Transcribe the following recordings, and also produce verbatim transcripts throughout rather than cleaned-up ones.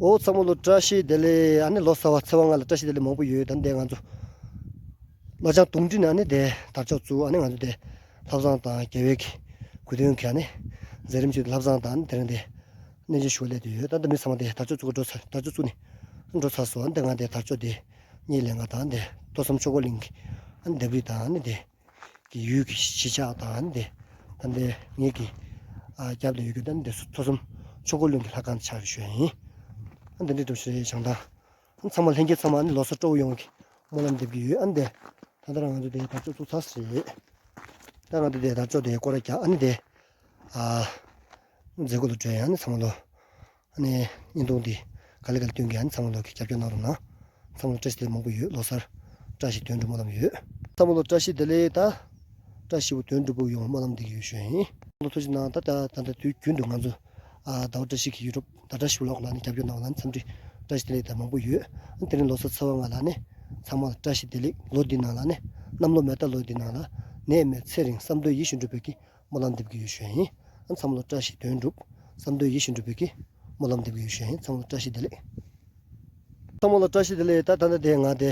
ཨོ་ཚང་མ་ལོ་བཀྲ་ཤིས་བདེ་ལེགས། ཨ་ནི་ལོ་གསར་བ་ཚེས་པ་ལྔ་ལ་བཀྲ་ཤིས་བདེ་ལེགས་མང་པོ་ཡོད། ད་འདི་ང་ཚོ་ལ་ལྗང་དུང་སྒྲིག་ནང་ནི་དེ་དར་ལྕོག་བཙུགས། ཨ་ནི་ང་ཚོ་དེ་ལྷ་བཟང་དང་རྒྱལ་བའི་གི་གོ་སྟོན་གྱི་ཨ་ནི་མཛད་རིམ་ཅིག་ལྷ་བཟང་དང་ཨ་ནི་དེ་རིང་དེ་གནས་མཇལ་ཞུ་བ་སླེབས་དུ་ཡོད། ད་འདི་མི་ཚང་མ་དེ་དར་ལྕོག་བཙུགས་འགྲོ་ཚར། དར་ལྕོག་བཙུགས་ནི་འགྲོ་ཚར་སོང་། ཨ་ནི་དེ་ང་དེ་དར་ལྕོག་དེ་གཉིས་ལེན་ག་དང་དེ་ཐོ་བསམ་ཆོས་འཁོར་གླིང་གི་ཨ་ནི་ལྡེབས་རིས་དང་ཨ་ནི་དེ་གི་ཡུལ་གྱི་གཞིས་ཆགས་དང་ཨ་ནི་དེ་ད་ལྟའི་ངེད་ཀྱི་ཨ་རྒྱབ་ཏུ་ཡོད་རྒྱུ་ད་ནི་དེ་ཚོ་ཐོ་བསམ་ཆོས་འཁོར་གླིང་གི་ལྷ་ཁང་ཆགས་ཡོད་ཞུ་ཡ་ཡིན། ཨ་འདི་འདྲའི་གྲུབ་ཆ་རེད་བྱང་ཐང་། ཨ་ཚང་མ་ལྷན་རྒྱས་ཚང་མ་ཨ་ནི་ལོ་གསར་སྤྲོ་བོ་ཡོང་གི་སྨོན་ལམ་འདེབས་ཀྱི་ཡོད། ཨ་ནི་དེ་ད་ལྟ་རང་ང་ཚོ་དེ་དར་ལྕོག་བཙུགས་ཚར་ཟེར་རེད། ད་ང་ཚོ་དེ་དར་ལྕོག་དེ་སྐོར་ར་རྒྱག་ཨ་ནི་དེ་ཨ་མཛད་སྒོ་ལ་འགྲོ་ཡ་ཨ་ནི་ཚང་མ་ལོ། ཨ་ནི་བརྙན་ཐུང་འདི་ག་ལེ་ག་ལེ་སྟོན་གྱི་ཨ་ནི་ཚང་མ་ལོ་གི་རྒྱབ་སྐྱོར་གནང་རོགས་གནང་། ཚང་མ་ལ་བཀྲ་ཤིས་བདེ་ལེགས་མང་པོ་ཡོད། ལོ་གསར་བཀྲ་ཤིས་དོན་འགྲུབ་སྨོན་ལམ་ཡོད། ཚང་མ་ལོ་བཀྲ་ཤིས་བདེ་ལེགས། ད་བཀྲ་ཤིས་པོ་དོན་འགྲུབ་པོ་ཡོང་བ་སྨོན་ལམ་འདེབས་ཀྱི་ཡོད་ཞུ་ཡ་ཡིན། ཚང་མ་ལོ་ཐུགས་རྗེ་གནང་། ད་ད་ད་ལྟ་དུས་རྒྱུན་དུ་ང་ཚོ་ཨ་ཟླ་བ་བཀྲ་ཤིས་ཀྱི་ཡུ་ཊུབ་ཟླ་བཀྲ་ཤིས་ཝི་ལོག་ལ་ནི་རྒྱབ་སྐྱོར་གནང་བ་ལ་ནི་འཚམས་འདྲི་བཀྲ་ཤིས་བདེ་ལེགས་དང་མང་པོ་ཡོད། ཨ་ནི་དེ་རིང་ལོ་གསར་ཚེས་པ་ལྔ་ལ་ནི་ཚང་མ་ལ་བཀྲ་ཤིས་བདེ་ལེགས། ལོ་འདི་ནང་ལ་ནི་གནམ་ལོ་མེ་རྟ་ལོ་འདི་ནང་ལ་ནད་མེད་ཚེ་རིང་བསམ་དོན་ཡིད་བཞིན་འགྲུབ་པའི་གི་སྨོན་ལམ་འདེབས་ཀྱི་ཡོད་ཞུ་ཡ་ཡིན། ཨ་ཚང་མ་ལ་བཀྲ་ཤིས་དོན་འགྲུབ། བསམ་དོན་ཡིད་བཞིན་འགྲུབ་པའི་གི་སྨོན་ལམ་འདེབས་ཀྱི་ཡོད་ཞུ་ཡ་ཡིན། ཚང་མ་ལ་བཀྲ་ཤིས་བདེ་ལེགས། ཚང་མ་ལ་བཀྲ་ཤིས་བདེ་ལེགས། ད་ད་ལྟ་དེ་ང་དེ་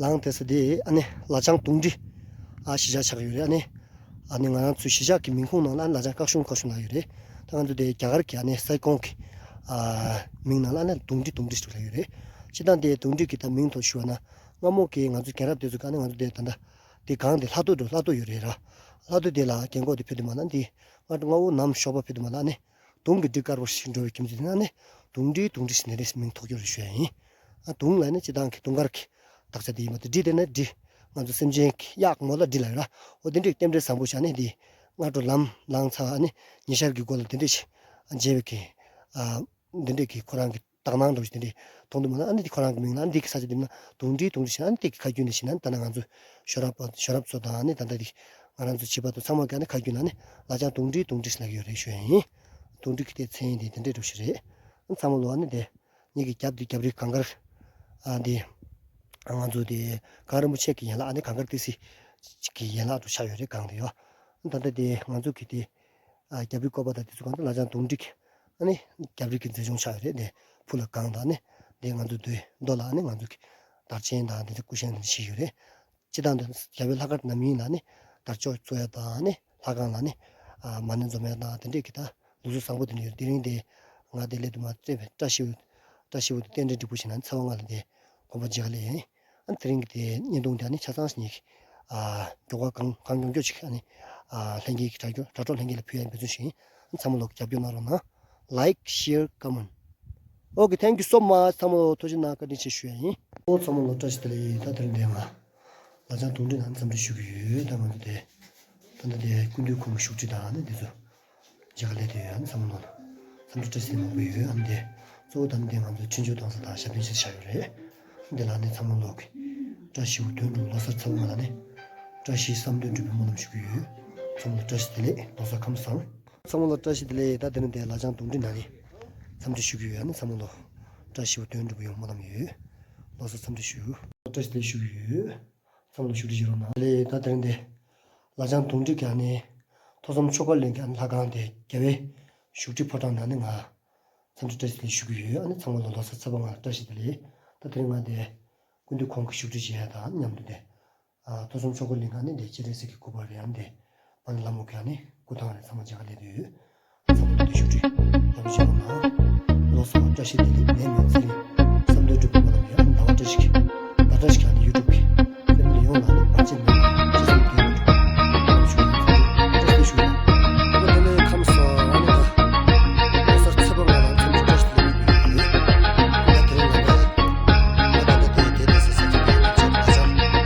ལངས་དེ་ས་དེ་ཨ་ནི་ལ་ལྗང་དུང་སྒྲིག་ཨ་གཞིས་ཆགས་ཆགས་ཀྱི་ཡོད་རེད། ཨ་ནི་ཨ་ནི་ང་རང་ཚོའི་གཞིས་ཆགས་ཀྱི་མིང་ཁུངས་ནང་ལ་ཨ་ནི་ལ་ལྗང་ཀག་གཞུང་ཀག་གཞུང་ལ་ཡོད་རེད། ད་ང་ཚོ་དེ་རྒྱ་གར་གྱི་ཨ་ནི་སའི་ཀོང་གི་ཨ་མིང་ནང་ལ་ཨ་ནི་དུང་སྒྲིག་དུང་སྒྲིག་ཞིག་ལ་ཡོད་རེད། སྤྱིར་བཏང་དེ་དུང་སྒྲིག་གི་ད་མིང་ཐོག་ཞུ་བ་ན་སྔ་མོ་གི་ང་ཚོ་རྒན་རབས་དེ་ཚོ་ག་ནི་ང་ཚོ་དེ་ད་ལྟ་དེ་གང་དེ་ལྷ་ཐོ་འགྲོ་ལྷ་ཐོ་ཡོད་རེད་ར། ལྷ་ཐོ་དེ་ལ་རྒན་གོག་དེ་ཕེབས་དུས་མ་ན་འདི་སྔ་དྲོ་སྔ་བོ་ནམ་ཞོགས་པ་ཕེབས་དུས་མ་ན་ཨ་ནི་དུང་གི་སྒྲིག་དཀར་པོ་ཞིག་འགྲོ་བའི་ཁྱིམ་མཚེས་དེ་ན་ནི་དུང་སྒྲིག་དུང་སྒྲིག་ཞིག་ནས་རེས་མིང་ཐོགས་རྒྱུ་རེད་ཞུ་ཡ་ཡིན། ཨ་དུང་ལ་ནི་སྤྱིར་བཏང་གི་དུང་དཀར་གྱི་དག་ཆ་དེ་ཡིན་པ་དེ་སྒྲིག་དེ་ནི་སྒྲིག་ང་ཚོ་སེམས་ཅན་གྱི་གཡག་མོ་ལ་སྒྲིག་ལ་ཡོད་ར། འོ་དེ་འདྲའི་རྟེན་འབྲེལ་བཟང་པོ་བྱ་ནི་འདི་སྔ་དྲོ་ལམ་ལངས་ཚར་ཨ་ནི་ཉི་ཤར་གྱི་སྒོ་ལ་དེ་འདྲས་ཤིག་མཇལ་བའི་གི་ཨ་དེ་འདྲས་ཀྱི་ཁོ་རང་གི་དག་སྣང་འདྲ་བོ་ཞིག་དེ་འདྲས་མཐོང་དུས་མ་ན་ཨ་ནི་དེ་ཁོ་རང་གི་མིང་ལ་ཨ་ནི་དེ་གི་ས་ཆ་དེ་མིན་ན་དུང་སྒྲིག་དུང་སྒྲིག་ཞེས་ན་ཨ་ནི་དེ་གི་ཁ་རྒྱུན་དེ་ཞེས་ན་ད་ནི་ང་ཚོ་ཤོ་རབ་ཤོ་རབ་ཚོ་དང་ཨ་ནི་ད་ལྟ་དེ་ང་རང་ཚོ་བྱིས་པ་དང་ཚང་མ་གི་ཨ་ནི་ཁ་རྒྱུན་ཨ་ནི་ལ་ལྗང་དུང་སྒྲིག་དུང་སྒྲིག་ལབ་ཀྱི་ཡོད་རེད་ཞུ་ཡ་ཡིན། དུང་སྒྲིག་གི་དེ་མཚན་ཡིན་དེ་དེ་འདྲས་འདྲ་བོ་ཞིག་རེད། ཨ་ཚང་མ་ལོ་ཨ་ནི་དེ་ངེད་ཀྱི་རྒྱབ་དེ་རྒྱབ་རི་གངས་དཀར་ཨ་དེ་ང་ཚོ་དེ་གངས་རིན་པོ་ཆེ་གི་ཡན་ལག་ཨ་ནི་གངས་དཀར་ཏི་སེ་གི་ཡན་ལག་ཏུ་ཆགས་ཡོད་རེད་གངས་དེ་ཡོད། ཨ་ད་ལྟ་དེ་ང་ཚོ་གི་དེ་ཨ་རྒྱབ་རི་བཀོད་པ་དང་དེ་ཚོ་གང་དུ་ལ་ལྗང་དུང་སྒྲིག་ཨ་ནི་རྒྱབ་རི་གི་མཛེས་ལྗོངས་ཆགས་ཡོད་རེད། དེ་ཕུ་ལ་གངས་དང་ཨ་ནི་དེ་ང་ཚོ་དེ་མདོ་ལ་ཨ་ནི་ང་ཚོ་གི་དར་ཆེན་དང་དེ་ཚོ་ཀུ་ཤུ་དེ་ཚོ་ཞིག་ཡོད་རེད། སྤྱིར་བཏང་དུ་རྒྱལ་བའི་ལྷ་ཁང་ནམ་ཡིན་ལ་ནི་དར་ལྕོག་བཙུགས་ཡ་དང་ནི་ལྷ་ཁང་ལ་ནི་ཨ་མ་ཎི་འཛོམས་ཡ་དང་དེ་འདྲས་ཀྱི་ད་ལུགས་སྲོལ་བཟང་པོ་དེ་འདྲ་ཡོད། དེ་རིང་དེ་ང་དེ་སླེབས་དུས་མ་རྩེ་བའི་བཀྲ་ཤིས་པའི་བཀྲ་ཤིས་པའི་རྟེན་འབྲེལ་འགྲིག་པོ་བྱས་ན་ཚེས་པ་ལྔ་ལ་དེ་དགོན་པ་མཇལ་ཁ་སླེབས་ཡིན། ཨ་དེ་རིང་གི་དེ་བརྙན་ཐུང་དེ་ཨ་ནི་ཆ་ཚང་ཞིག་ནས་ཨ་མགྱོགས་པ་གང་གང་མགྱོགས་མགྱོགས་ཅིག་ཨ་ནི་ཨ་ལྷན་རྒྱས་ཀྱི་དྲ་རྒྱ་དྲ་གྲོགས་ལྷན་རྒྱས་ལ་ཕུལ་ཡ་འབད་བརྩོན་ཞིག་ཡིན། ཨ་ཚང་མ་ལོག་རྒྱབ་སྐྱོར་གནང་རོགས་གནང་། Like, share, comment. Okay, thank you so much. ཚང་མ་ལོ་ཐུགས་རྗེ་གནང་། བཀའ་དྲིན་ཆེ་ཞུ་ཡ་ཡིན། ཨོ་ཚང་མ་ལོ་བཀྲ་ཤིས་བདེ་ལེགས། ད་དེ་རིང་འདི་ང་ལ་ལྗང་དུང་སྒྲིག་ནང་འཚམས་འདྲི་ཞུ་གི་ཡོད། ད་ང་ཚོ་དེ་ད་ལྟ་དེ་སྐུ་མདུན་ཁོང་གི་བཞུགས་ཁྲི་དང་ནི་འདི་ཚོ་མཇལ་ཁ་སླེབས་དེ་ཡོད། ཨ་ནི་ཚང་མ་ལོ་འཚམས་འདྲི་བཀྲ་ཤིས་བདེ་ལེགས་མང་པོ་ཡོད། ཨ་ནི་དེ་གཙོ་བོ་ད་ནི་དེ་ང་ཚོ་འཕྲིན་བཅོལ་གཏོང་ས་དང་ཞབས་བརྟན་ཆེད་བཞག་ཡོད་རེད། འདི་ལ་ནི་ཚང་མ་ལོ་གི་བཀྲ་ཤིས་པའི་དོན་དུ་ལོ་གསར་ཚེས་པ་ལྔ་ལ་ནི་བཀྲ་ཤིས་བསམ་དོན་འགྲུབ་པའི་སྨོན་ལམ་ཞུ་གི་ཡོད། ཚང་མ་ལ་བཀྲ་ཤིས་བདེ་ལེགས། ལོ་གསར་ཁམས་བཟང་། ཚང་མ་ལ་བཀྲ་ཤིས་བདེ་ལེགས། ད་དེ་ནི་དེ་ལ་ལྗང་དུང་སྒྲིག་ནང་ནས་འཚམས་འདྲི་ཞུ་གི་ཡོད། ཨ་ནི་ཚང་མ་ལོ་བཀྲ་ཤིས་པའི་དོན་འགྲུབ་པའི་ཡོང་སྨོན་ལམ་ཡོད། ལོ་གསར་འཚམས་འདྲི་ཞུ། བཀྲ་ཤིས་བདེ་ལེགས་ཞུ་གི་ཡོད། ཚང་མ་ལ་བཞུགས་ཁྲི་བཞེས་རོགས་གནང་། ལེ་ད་དེ་རིང་འདི་ལ་ལྗང་དུང་སྒྲིག་གི་ཨ་ནི་ཐོ་བསམ་ཆོས་འཁོར་གླིང་གི་ཨ་ནི་ལྷ་ཁང་དེ་རྒྱལ་བའི་བཞུགས་ཁྲི་ཕོ་བྲང་ནང་ནས་ང་འཚམས་འདྲི་བཀྲ་ཤིས་བདེ་ལེགས་ཞུ་གི་ཡོད། ཨ་ནི་ཚང་མ་ལ་ལོ་གསར་ཚེས་པ་ལྔ་བཀྲ་ཤིས་བདེ་ལེགས། ད་དེ་རིང་ང་དེ་སྐུ་མདུན་ཁོང་གི་བཞུགས་ཁྲི་བཞེས་ཡ་དང་མཉམ་དུ་དེ་ཨ་ཐོ་བསམ་ཆོས་འཁོར་གླིང་གི་ཨ་ནི་དེ་སྤྱན་རས་གཟིགས་ཀྱི་སྐུ་པར་རེད། ཨ་ནི་དེ་ཨ་ནི་ལྷ་མོ་གི་ཨ་ནི་སྐུ་ཐང་རེད། ཚང་མ་མཇལ་ཁ་སླེབས་དུས་ཡོད། ཚང་མ་ལ་བཀྲ་ཤིས་བདེ་ལེགས། ལོ་གསར་བཀྲ་ཤིས་བདེ་ལེགས། ནད་མེད་ཚེ་རིང་བསམ་དོན་འགྲུབ་པའི་སྨོན་ལམ་ཡོད། ཟླ་བ་བཀྲ་ཤིས་ཀྱི་ཟླ་བཀྲ་ཤིས་ཀྱི་ཨ་ནི་ཡུ་ཊུབ་ཀྱི་ཕེ་མི་ལི་ཡོངས་ལ་ཨ་ནི་བར་ཆད་མེད་པར་ཅི་བསམ་དོན་འགྲུབ་པའི་སྨོན་ལམ་ཞུ་ཡིན། ཚང་མ་ལ་བཀྲ་ཤིས་བདེ་ལེགས་ཞུ་ཡིན། ཨ་ནི་དེ་ནས་ཁམས་སངས་ཨ་ནི་ད་ལོ་གསར་ཚེས་པ་ལྔ་ལ་ཚང་མ་བཀྲ་ཤིས་བདེ་ལེགས་ཡོད། ཨ་ནི་དེ་རིང་ལ་ད་ད་ད་དེ་དེ་དེ་ས་ས་ཅིག་ད་ཆ་ད་ཆ་ཀ་ཤུང་ཡོད་ན།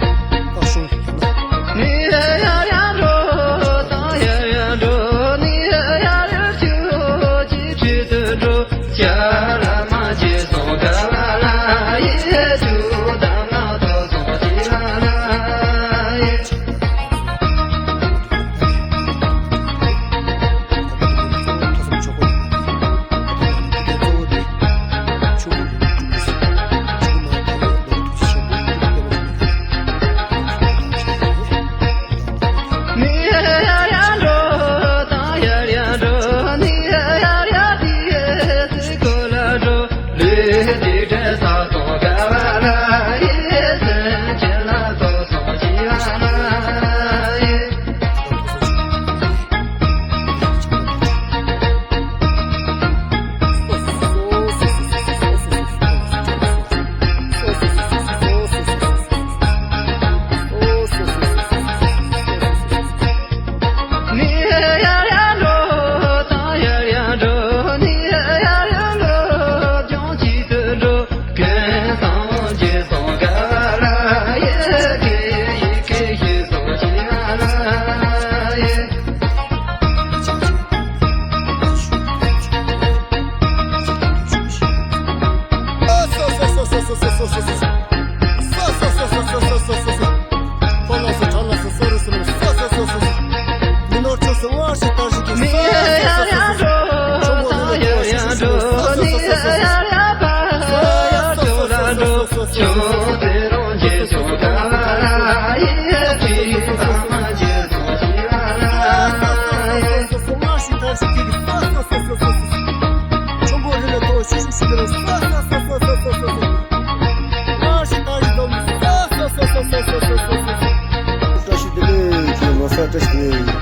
བཀྲ་ཤིས་བདེ་ལེགས། ཁྱེད་ལོ་གསར་བཀྲ་ཤིས་བདེ་ལེགས།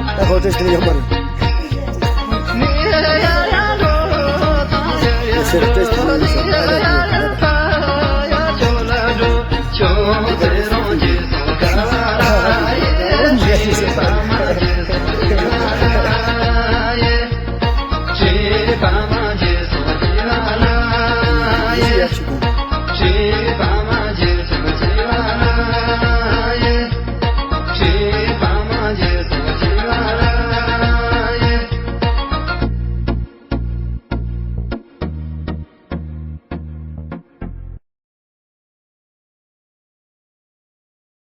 ད་ཁོ་བཀྲ་ཤིས་བདེ་ལེགས་ཡོད་མ་རེད། ཡ་ཤེས་རེད། བཀྲ་ཤིས་བདེ་ལེགས་ཡོད་ཤག་ཡ་ཤེས།